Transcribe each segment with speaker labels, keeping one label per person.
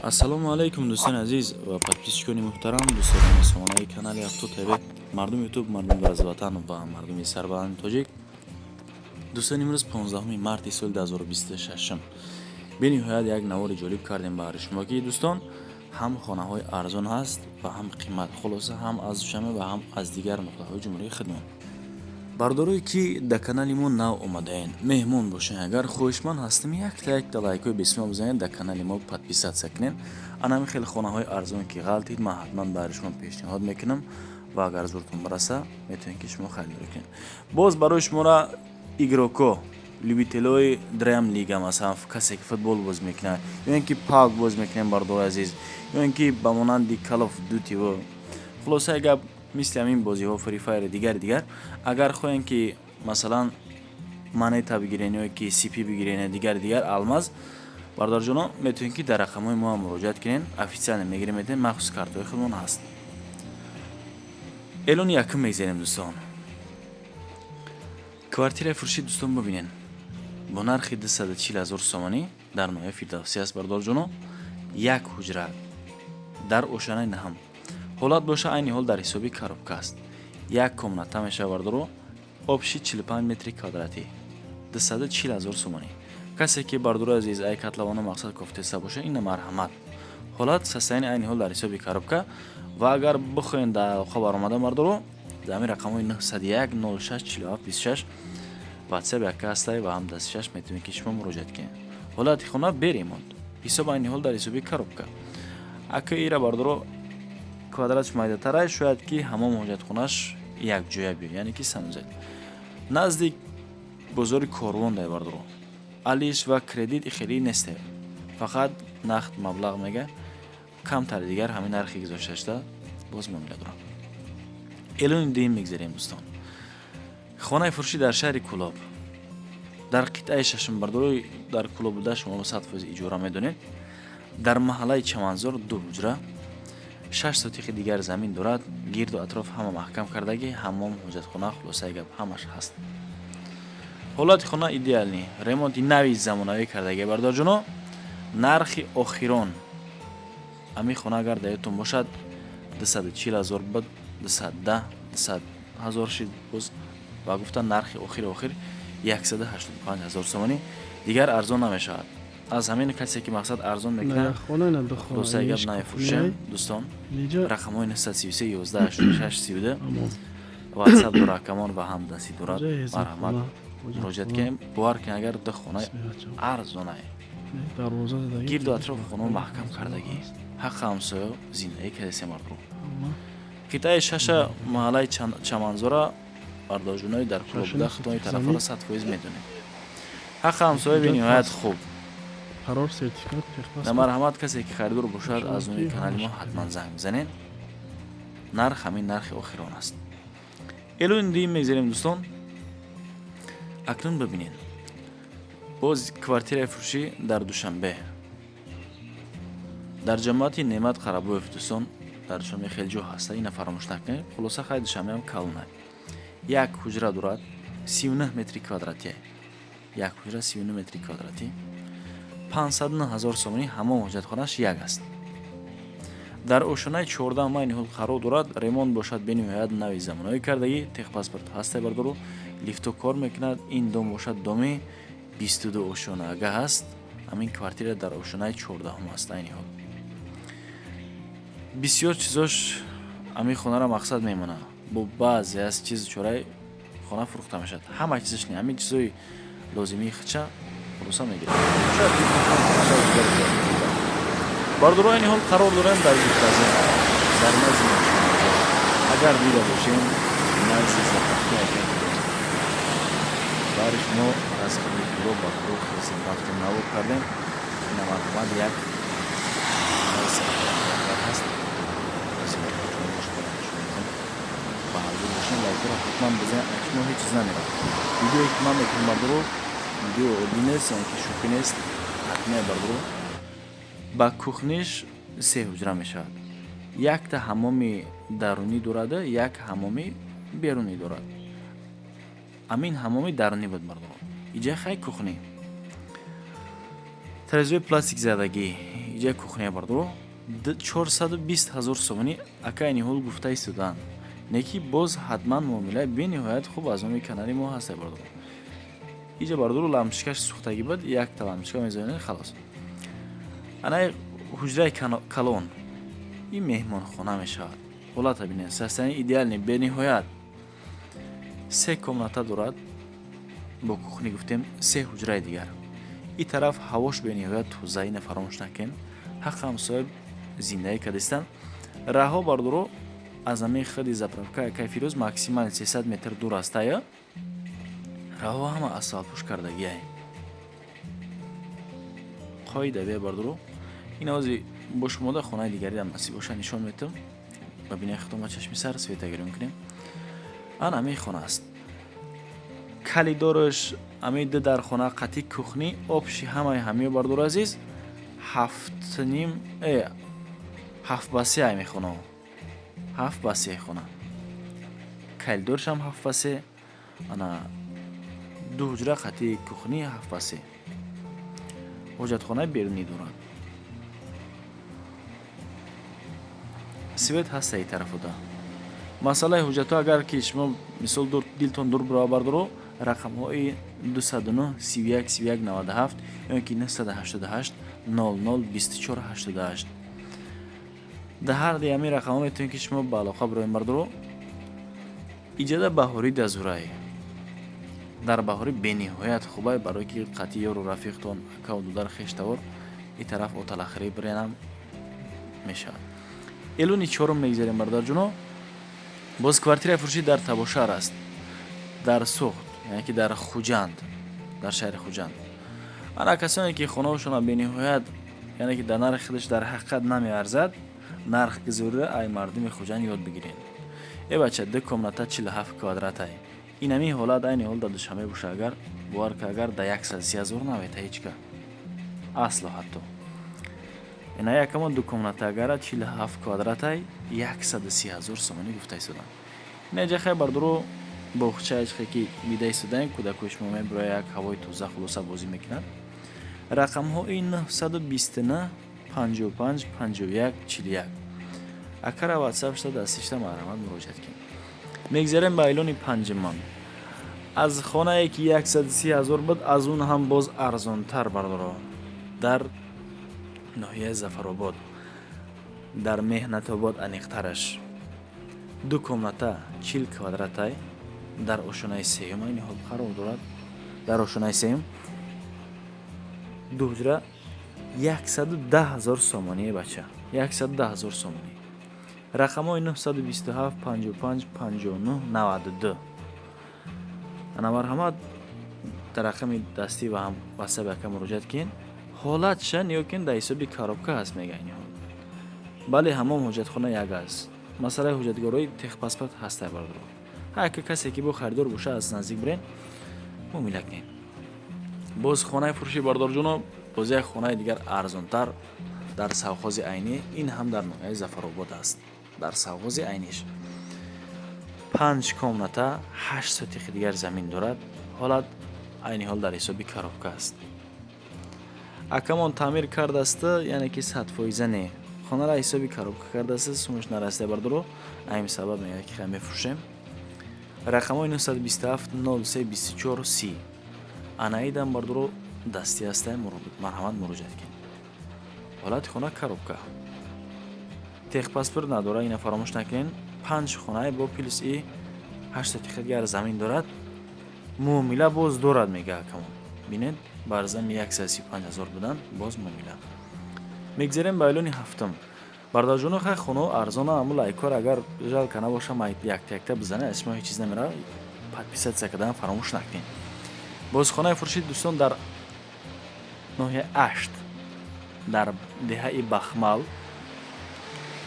Speaker 1: Ассалому алайкум, дӯстони азиз ва подписчикони муҳтарам, дӯстдорони сомонаи канали Авто ТВ, мардуми Ютуб, мардуми ватан ва мардуми сарбаланди тоҷик. Дӯстон, имрӯз 15 марти соли 2026. Бениҳоят як навори ҷолиб кардем баҳри шумо, ки, дӯстон, ҳам хонаҳои арзон ҳаст ва ҳам қимат, хулоса, ҳам аз Душанбе ва ҳам аз дигар нуқтаҳои ҷумҳурии худмон. Бардорое ки дар канали мо нав омадаен, меҳмон бошен, агар хоҳишманд ҳастем, якта якта лайкҳои бесима бизанед, дар канали мо подписаться кунед. Анами хеле хонаҳои арзон ки ғалтид, ман ҳатман баҳри шумо пешниҳод мекунам ва агар зуртон бираса, метавонед, ки шумо харидорӣ кунед. Боз барои шуморо игроко, любителои драм лига, масалан, касе ки футбол боз мекунад ё ин ки PUBG боз мекунем, бардори азиз, ё ин ки ба монанди Call of Duty, хулосаи гап, мисли ҳамин бозиҳо, Free Fire, дигар дигар, агар хоҳем, ки масалан монета бигирен ё ки CP бигирен, дигар дигар алмаз, бародарҷоно, метавонед, ки дар рақамҳои мо муроҷиат кунед. Официально мегирем, метавонед, махсус картҳои худмон ҳаст. Эълони якум мегзарем, дӯстон. Квартираи фурӯшӣ, дӯстон, бибинед, бо нархи 240 000 сомонӣ дар ноҳияи Фирдавсӣ аст, бародарҷоно. Як ҳуҷра дар ошанаи наҳам. Ҳолат боша, айни ҳол дар ҳисоби коробка аст. Як комната мешава, бардоро, общий 45 метри квадратӣ, 240 000 сомонӣ. Касе ки, бардори азиз, ай котлована мақсад кофтеста боша, ина марҳамат. Ҳолат, состояние айни ҳол дар ҳисоби коробка. Ва агар бихоҳем дар алоқа баромада, бардоро, дар ҳамин рақамҳои 901 06 47 26, WhatsApp яка ҳастай ва ҳам дастишаш, метавонед, ки шумо муроҷиат кунед. Ҳолати хона бе ремонт, ҳисоб айни ҳол дар ҳисоби коробка. Ака, ира, бардоро, квадратш майдатарай, шояд ки ҳамон ҳоҷатхонаш якҷоя биёд, яъне ки санузел. Назди бозори Корвон дай, бардоро. Алиш ва кредит хеле несте, фақат нақд маблағ мега. Камтар дигар ҳамин нархи гузошта шуда боз муомила дорам. Эълони дуюм мегзарем, дӯстон. Хонаи фурӯшӣ дар шаҳри Кӯлоб, дар қитъаи шашум. Бардорои дар Кӯлоб буда, шумо 100% иҷора медонед. Дар маҳаллаи Чаманзор, ду ҳуҷра, 6 сотихи дигар замин дорад. Гирду атроф ҳама маҳкам кардагӣ, ҳаммом, ҳоҷатхона, хулосаи гап, ҳамаш ҳаст. Ҳолати хона идеальный, ремонти нави замонавӣ кардагӣ, бардорҷоно. Нархи охирон ҳамин хона, агар дар ёдтон бошад, 240 000 буд, 210, 200 000 шид боз. Ва гуфта, нархи охири охир 185 000 сомонӣ, дигар арзон намешавад. Аз ҳамин касе ки мақсад арзон мекунад, хулосаи гап, нафурӯшем, дӯстон. Рақамҳои 933 11 86 32, WhatsApp дора рақамон ва ҳам дастӣ дорад. Марҳамат, муроҷиат кунем. Бовар кунед, агар ду хонаи арзонае, гирду атрофи хона маҳкам кардагӣ, ҳаққи ҳамсоё зиндагӣ кардесем, мардро. Қитъаи шаша, маҳаллаи Чаманзора. Бардорҷонои дар Кӯлоб буда, худои тарафҳоро 100% медонем. Ҳаққи ҳамсоя бениҳоят хуб. Марҳамат, касе ки харидор бошад, аз номи канали мо ҳатман занг бизанед. Нарх ҳамин нархи охирон аст. Эълони дуюм мегзарем, дӯстон. Акнун бибинед, боз квартираи фурӯшӣ дар Душанбе, дар ҷамоати Неъмат Қарабоев. Дӯстон, дар Душанбе хеле ҷо ҳаста, ина фаромӯш накунед. Хулоса, хай, Душанбеам калонай. Як ҳуҷра дорад, 39 метри квадратия. Як ҳуҷра, 39 метри квадратӣ, 509 000 сомонӣ. Ҳамон ҳоҷатхонаш як аст. Дар ошонаи 14 айни ҳол қарор дорад. Ремонт бошад, бениҳоят нави замонави кардагӣ, техпаспорт ҳастай, бардору, лифто кор мекунад. Ин дом бошад, доми 22 ошона ага ҳаст. Ҳамин квартира дар ошонаи 14-ум аст айни ҳол. Бисёр чизош ҳамин хонаро мақсад мемонад. Бо баъзе аз чиз чораи хона фурӯхта мешавад, ҳама чизаш не, ҳамин чизои лозимии хича, хулоса, мегирад. Бардоро, айни ҳол қарор дорем дар Зудказин, дар назди мошинбозор. Агар дида бошем, назди заправка. Баҳри шумо аз қабли Кӯлоб ба Кӯлоб хестем, рафтем, навор кардем. Ина, марҳамат, як ҳаст. Ба ҳазур бошем, лайкҳоро ҳатман бизанед. Шумо ҳеҷ чиз намерад. Видеое ки ман мекунам, бардоро, видео оддӣ нест, яъне ки шӯхӣ нест, ҳатмия, бардоро. Ба кухниш се ҳуҷра мешавад. Якта ҳаммоми дарунӣ дорада, як ҳаммоми берунӣ дорад. Амин ҳаммоми дарунӣ буд, бардоро. Иҷа хай кухни, тарезои пластик задагӣ. Иҷа кухня, бардоро, 420 ҳазор сомонӣ ака айни ҳол гуфта истодаанд, неки боз ҳатман муомилаи бениҳоят хуб аз номи канали мо ҳаста, бардоро. Иҷа, бардоро, лампочкаш сӯхтагӣ буд, якта лампочка мезанед, халос. Ана ҳуҷраи калон, ин меҳмонхона мешавад. Ҳолата бинед, состояние идеальный бениҳоят. Се комната дорад бо кухня, гуфтем, се ҳуҷраи дигар. Ин тараф ҳавош бениҳоят тоза, ина фаромӯш накунед. Ҳақ ҳамсоя зиндагӣ кардистанд. Раҳо, бардоро, аз ҳамин худи заправка акай Фирӯз максимально 300 метр дур астая. Раҳо ҳама асфалтпӯш кардагиай, қоида бия, бардоро. Ин ози бо шумода хонаи дигаридам насиб боша, нишон метам ба бинаи худома. Чашми сар света гирён кунем. Ан ҳамин хона аст, калидораш ҳамин ду дар хона қатъи кухня общий ҳамаи ҳамиё, бардоро азиз, ҳафтним 7 ба 3 ай мехона, 7 ба 3 хона, калидоршам 7 ба 3. Ана ду ҳуҷра қатъи кухня 7 ба 3, ҳоҷатхонаи берунӣ дорад, свет ҳаста и тарафода. Масъалаи ҳуҷҷатҳо, агар ки шумо мисол дилтон дур бирова, бардоро, рақамҳои 209 31 31 97 ё ки 988 00 24 88, дар ҳар ди ҳамин рақамҳо метавонед, ки шумо ба алоқа бироем, бардоро. Иҷода баҳорӣ дазурай, дар баҳорӣ бениҳоят хубай, барое ки қатъи ёру рафиқтон, акаву дудар, хештавор ин тараф оталахирӣ биренам мешавад. Эълони чорум мегзарем, бародарҷуно. Боз квартираи фурӯшӣ дар Табошаҳр аст, дар Суғд, яъне ки дар Хуҷанд, дар шаҳри Хуҷанд. Ана касоне ки хонаҳошона бениҳоят, яъне ки дар нархи худаш дар ҳақиқат намеарзад, нархгузориро ай мардуми Хуҷанд ёд бигиред. Э бача, ду комната, 47 квадратай. Ин ҳамин ҳолат айни ҳол дар Душанбе боша, агар бовар ка, агар да 130 ҳазор навета ҳечка асло ҳатто. Ина якамо ду комната агара, 47 квадратай, 130 ҳазор сомонӣ гуфта истоданд. Ина ҷа хай, бардоро, боғчаи чихе ки дида истодаем, кӯдакои шумо мебироя, як ҳавои тоза, хулоса, бозӣ мекунад. Рақамҳои 929 55 51 41, акара ватсап шуда дастишта, марҳамат, муроҷиат кунед. Мегзарем ба эълони панҷумон. Аз хонае ки 130 ҳазор буд, аз он ҳам боз арзонтар, бардоро, дар ноҳияи Зафаробод, дар Меҳнатобод аниқтараш, ду комната, 40 квадратай, дар ошонаи сеюм айни ҳол қарор дорад. Дар ошонаи сеюм, ду ҳуҷра, 110 ҳазор сомонӣ, бача, 110 ҳазор сомонӣ. Рақамҳои 927 55 59 92. Ана марҳамат, дар рақами дастӣ ва ҳам ватсаби ака муроҷиат кунед. Ҳолатша ниё кунед, дар ҳисоби коробка ҳаст, мега айни ҳол. Бале, ҳамон ҳоҷатхона як аст. Масъалаи ҳуҷҷатгорои техпаспорт ҳастай, бародаро. Ҳар ки касе ки бо харидор боша, аз наздик бирен, муомила кунед. Боз хонаи фурӯши, бардорҷоно, боз як хонаи дигар арзонтар дар совхози Айнӣ. Ин ҳам дар ноҳияи Зафаробод аст, дар совхози Айниш. Панҷ комната, 8 сотихи дигар замин дорад. Ҳолат айни ҳол дар ҳисоби коробка аст. Акамон таъмир кардааст, яъне ки 100% не, хонара ҳисоби коробка кардааст, сумаш нарасида, бардоро. Ҳамин сабаб мегӯяд, ки хай, мефурӯшем. Рақамҳои 927 03 24 30. Анаидам, бардоро, дастӣ ҳастай, марҳамат, муроҷиат кунед. Ҳолати хона коробка, техпаспорт надора, ина фаромӯш накунед. Панҷ хонаи бо плюс и 8 сотиха дигар замин дорад. Муомила боз дорад, мега акамон. Бинед, бар зами 135 ҳазор будан, боз муомила. Мегзарем ба эълони ҳафтум, бародарҷоно. Хай, хонао арзона, аммо лайкор агар жалко набоша, якта якта бизане, аз шумо ҳеҷ чиз намерава. Подписаться кардан фаромӯш накунед. Боз хонаи фурӯши, дӯстон, дар ноҳияи Ашт, дар деҳаи Бахмал,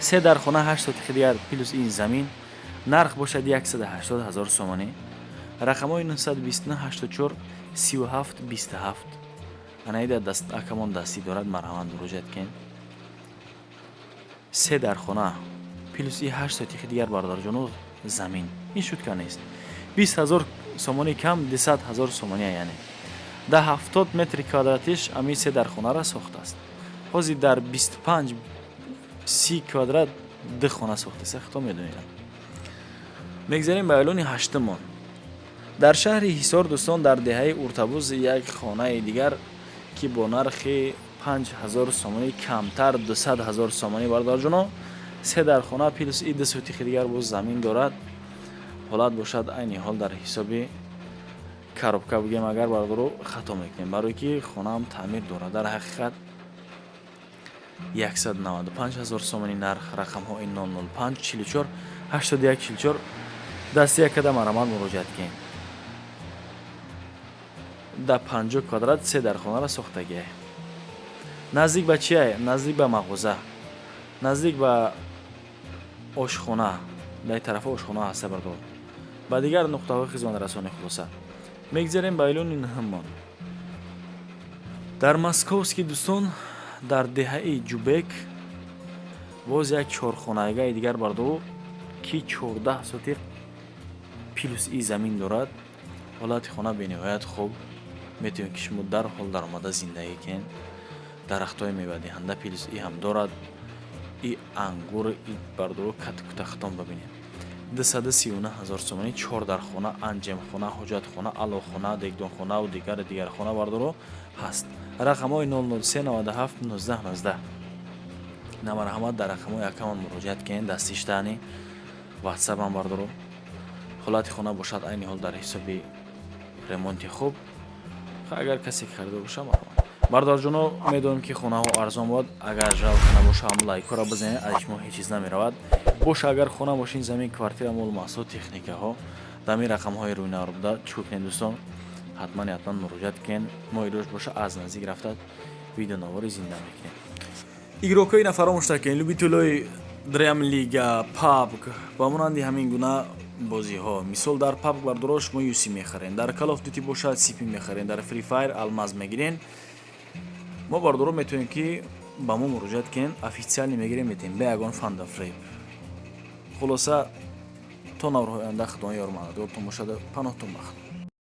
Speaker 1: се дар хона, 8 сотихи дигар плюс ин замин. Нарх бошад 180 ҳазор сомонӣ. Рақамҳои 929 84 37 27. Анаида даст акамон дастӣ дорад, марҳамат, муроҷиат кунед. Се дар хона плюс и 8 сотихи дигар, бародарҷоно, замин. Ин шутка нест, 20 ҳазор сомонӣ кам, 200 ҳазор сомонӣ, яъне да 70 метри квадратиш ами се дар хонара сохтааст. Ҳозир дар 25, 30 квадрат ду хона сохтеса, хито медонед. Мегзарем ба эълони ҳаштумон. Дар шаҳри Ҳисор, дӯстон, дар деҳаи Уртабуз як хонаи дигар, ки бо нархи 5000 сомонӣ камтар, 200 ҳазор сомонӣ, бародарҷоно, се дархона плюс и 2 сотихи дигар боз замин дорад. Ҳолат бошад, айни ҳол дар ҳисоби коробка бигем агар, бародаро, хато мекунем, барое ки хонаам таъмир дорад. Дар ҳақиқат 195 ҳазор сомонӣ нарх. Рақамҳои 005 44 81 44. Дасти якада марамат муроҷиат кунед. Да 50 квадрат се дархонара сохтагиае. Наздик ба чие? Наздик ба мағоза, наздик ба ошхона. Дар тарафа ошхона ҳаста, бардор, ба дигар нуқтаҳои хизматрасонӣ. Хулоса, мегзарем ба эълони нуҳуммон. Дар Московский, дӯстон, дар деҳаи Ҷубек боз як чорхонагаи дигар, бардору, ки 14 сотиқ плюс и замин дорад. Ҳолати хона бениҳоят хуб, метавонед, ки шумо дарҳол даромада зиндагӣ кунед. Дарахтҳои мевадиҳанда плюс и ҳам дорад, и ангур, и, бардору, катукутахтон бибинед. 239 ҳазор сомонӣ, чор дархона, анҷемхона, ҳоҷатхона, алоқхона, дегдонхонаву дигари дигархона, бардоро, ҳаст. Рақамҳои 003 97 19 19. Намарҳамат, дар рақамҳои акамон муроҷиат кунед, дастиштаани ватсапам, бардоро. Ҳолати хона бошад, айни ҳол дар ҳисоби ремонти хуб. Агар касе харида боша, марҳамат. Бародарҷоно, медонем, ки хонаҳо арзон буд. Агар жалко набоша, ҳам лайкҳоро бизанед, аз шумо ҳеҷ чиз намеравад. Боша, агар хона, мошин, замин, квартира, мол, маҳсулот, техникаҳо, дар ин рақамҳои рӯи навр буда чӯ кунед, дӯстон, ҳатман ҳатман муроҷиат кунед. Мо илоҷ боша, аз наздик рафта видеонавори зинда мекунем. Игрокҳои на фаромӯш накунед, любителои Дрем Лига, PUBG ба монанди ҳамин гуна бозиҳо. Мисол, дар PUBG, бардоро, шумо UC мехарен, дар Call of Duty бошад, CP мехарен, дар Free Fire алмаз мегирен. Мо, бардоро, метавонем, ки ба мо муроҷиат кунем, официально мегирем, метавем, бе ягон фандафреб. Хулоса, то наврҳои оянда Худо ёрмададгортон бошад, паноҳтон бахт.